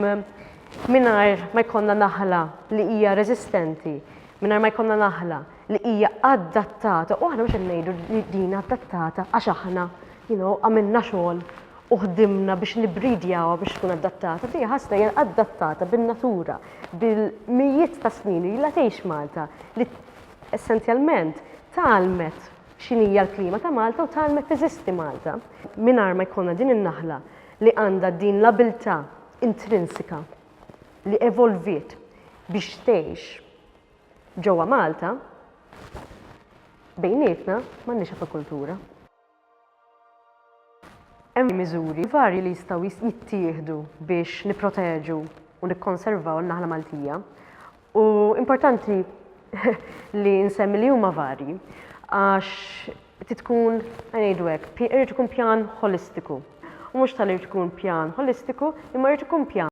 Mingħajr ma jkollna naħla li hija reżistenti, mingħajr ma jkollna naħla li hija adattata, u aħna mhux qed ngħidu li din adattata għax aħna, you know, għamilna xogħol u ħdimna biex nibridjawha biex tkun adattata. Din ħasra hija adattata bin-natura, bil-mijiet ta' snin li ilha tgħix Malta, li essenzjalment tgħallmet x'inhija l-klima ta' Malta u tgħallmet teżisti Malta. Mingħajr ma jkollna din in-naħla li għandha din l-abiltà intrinsika li evolviet biex tgħix ġewwa Malta, bejnietna m'għandniex apikultura. Hemm miżuri varji li jistgħu jittieħdu biex nipproteġu u nikkonservaw in-naħla Maltija. U importanti li nsemmi li huma varji għax trid tkun, ngħidu hekk, irid ikun pjan ħolistiku. U mhux talli jrid ikun pjan ħolistiku, imma jrid ikun pjan.